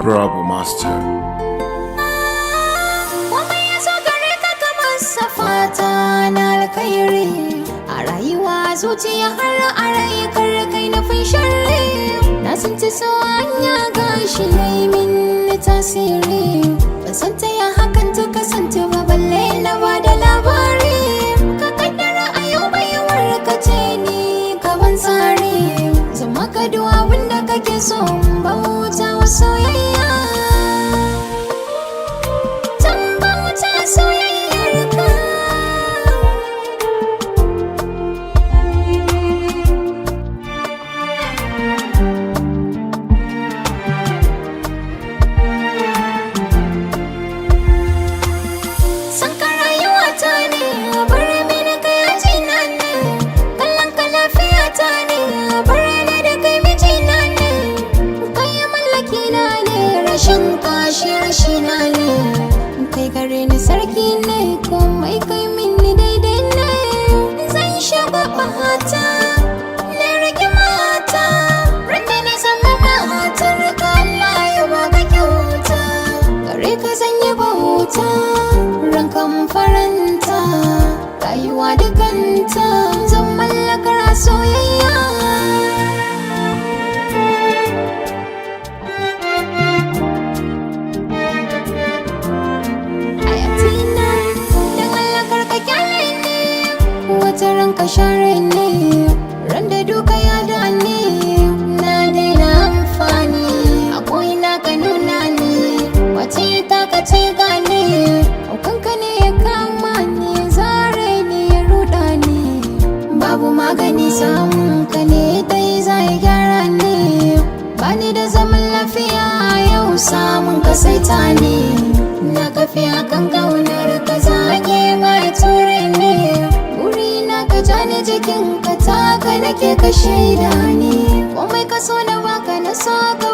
Rabu Master. Komai ya zo gare ka kamar safata na alkhairi a rayuwa, zuciya har a rai, kar kai nufin sharri. Na san ci so hanya gashi yayi min tasiri, ban san ta ya hakan ta kasance ba, balle na ba da labari. Ka kaddara a yau baiwar ka ce ni gaban tsari, zama ka duk abin da kake so, bauta wa soyayya. Tambauta soyayyar ka. San ka rayuwa ta ne, bar mini kai ajina ne. Kallon ka lafiya ta ne, bar ni da kai mijina ne. Kai mallaki na ne, rashin kashi rashina ne. Kai gare ni sarki ne, komai kai mini daidai ne. Zan shagwaba hata, na rage mata. Randa na zama matar ka, Allah ya baka kyauta. Gare ka zan yi bauta, rankan faranta, rayuwa dukanta zan mallakar a soyayya. Ayatina, dan Allah kar ka kyale ni, wata ranka share ni, ran da duka ya dani, na daina amfani, a ko'ina ka nuna ni, wace ta ka ce gane, kanka ne ya kama ni, zare ni ya ruɗa ni, babu magani samun ka ne dai za ya gyara ni, bani da zaman lafiya yau samun ka saita ni, na kafi akan kaunar ka zage mai ture ne, wuri na ka ja ni jikin ka taka nake ka shaida ni, komai ka so na baka na saka.